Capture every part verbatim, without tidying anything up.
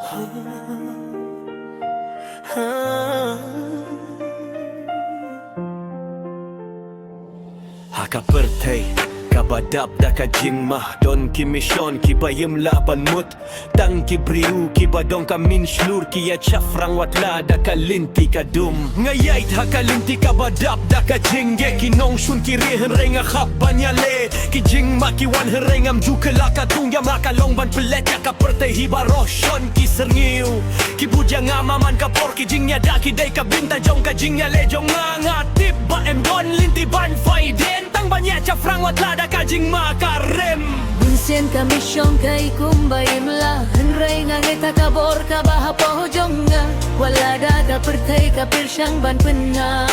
Ha ka pyrthei kaba dap da ka jingma, don ki mission kiba im lah ban mut. Tang ki briew kiba don ka mynshlur ki ïa shaphrang wat la da ka lynti ka dum. Nga ïaid ha ka lynti kaba dap da ka jingeh, ki nongshun ki rieh hynrei nga hap ban ïaleh. Ki jingma ki wan hynrei ngam ju kylla ka tung ïa ma ka long ban pynleit ïa ka pyrthei hi baroh shon ki syrngiew. Ki bud ïa nga ma man ka por, ki jingïada ki dei ka bynta jong ka jingïaleh jong nga. Nga tip ba em don lynti ban phaidien, tang ban ïa shaphrang wat la da ka jingma ka rem. Bun sien ka mission ka i kumba im lah, hynrei nga ngeit ha ka bor kaba hapoh jong nga. Wat la da ka pyrthei ka pyrshang ban pynhap,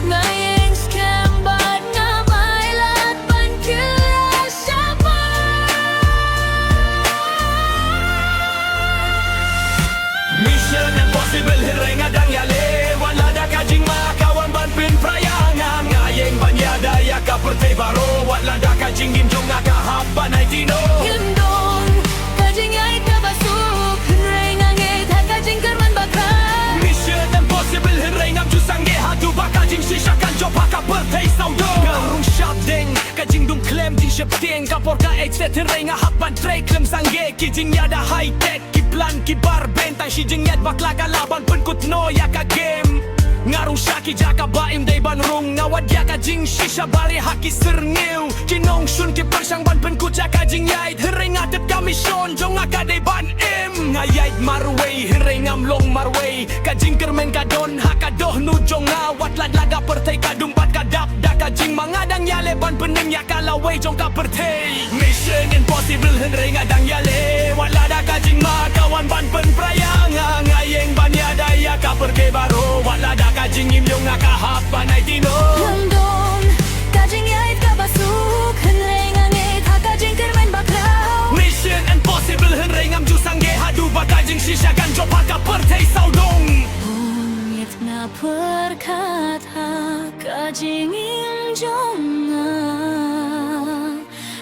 nga ïeng skhem bad ngam ailad ban kylla shabar. Mission impossible hynrei nga dang ïaleh. Wat la da ka jingma ka wan ban pynpra ïa nga, nga ïeng ban ïada ïa ka pyrthei baroh. Wat la da ka jingim jong nga ka hap ban aiti noh. Ngim don ka jingïaid kaba suk, hynrei nga ngeit ha ka jingkyrmen bakla. Mission impossible hynrei ngam ju sangeh haduh ba ka jingshisha kan jop ha ka pyrthei sawdong. Nga rung shapdeng ka jingdum khlem jingsheptieng, ka por ka eit stet hynrei nga hap ban trei khlem sangeh. Ki jingïada high tech, ki plan ki bar beiñ, tang shi jingïaid bakla ka lah ban pynkut noh ïa ka game. Nga rung sha ki jaka ba im dei ban rung, nga wad ïa ka jingshisha bari ha ki syrngiew. Ki nongshun ki pyrshang ban pynkut ïa ka jingïaid, hynrei nga tip ka mission jong nga ka dei ban im. Nga ïaid marwei hynrei ngam long marwei, ka jingkyrmen ka don ha ka dohnud jong nga. Wat la da ka pyrthei ka dum bad ka dap da ka jingma, nga dang ïaleh ban pynim ïa ka lawei jong ka pyrthei. Mission impossible hynrei nga dang ïaleh. Wat la da ka jingma ka wan ban pynpra ïa nga, nga ïeng ban ïada ïa ka pyrthei baroh. Wat la da ka jingim jong nga ka hap ban aiti noh. Ngam don ka jingïaid kaba suk, hynrei nga ngeit ha ka jingkyrmen bakla. Mission impossible hynrei ngam ju sangeh haduh ba ka jingshisha kan jop ha ka pyrthei sawdong. Ngeit nga pyrkhat ha ka jingim jong nga.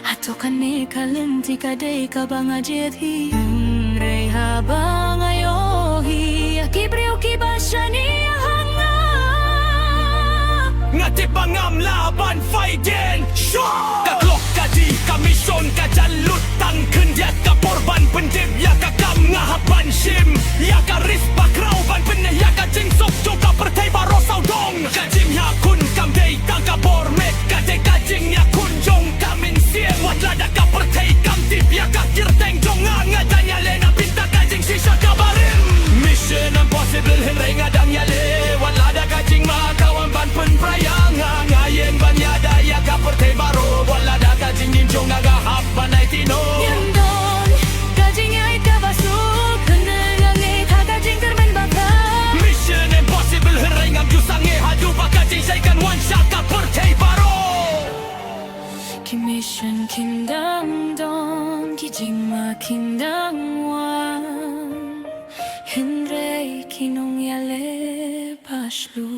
Hato kane ka lynti ka dei kaba nga jied hi? Hynrei haba nga ïohi ïa ki briew kiba shaniah ha nga, nga tip ba ngam lah ban phaidien. Shwa! Ka clock ka die, ka mission ka jan lut, tang khyndiat ka por ban pyntip ïa ka kam. Nga hap ban shim ïa ka risk bakhraw ban pyneh ïa ka jingsuk jong ka pyrthei baroh sawdong. Ka jingïakhun kam dei tang ka bor met, ka dei ka jingïakhun jong ka mynsiem. Wat la da ka pyrthei kam tip ïa ka kyrteng jong nga, nga dang ïaleh na bynta ka jingshisha kaba rim. Mission impossible hynrei nga dang ïaleh. Wat la da ka jingma ka wan ban pynpra ïa nga, nga ïeng ban ïada ïa ka pyrthei baroh. Wat la da ka jingim jong nga ka hap ban aiti noh. Ngim don ka jingïaid kaba suk, hynrei nga ngeit ha ka jingkyrmen bakla. Mission impossible hynrei ngam ju sangeh haduh ba ka jingshai kan wan sha ka pyrthei baroh. Ki mission kin dang don, ki jingma kin dang wan, hynrei ki nongïaleh ba shlur.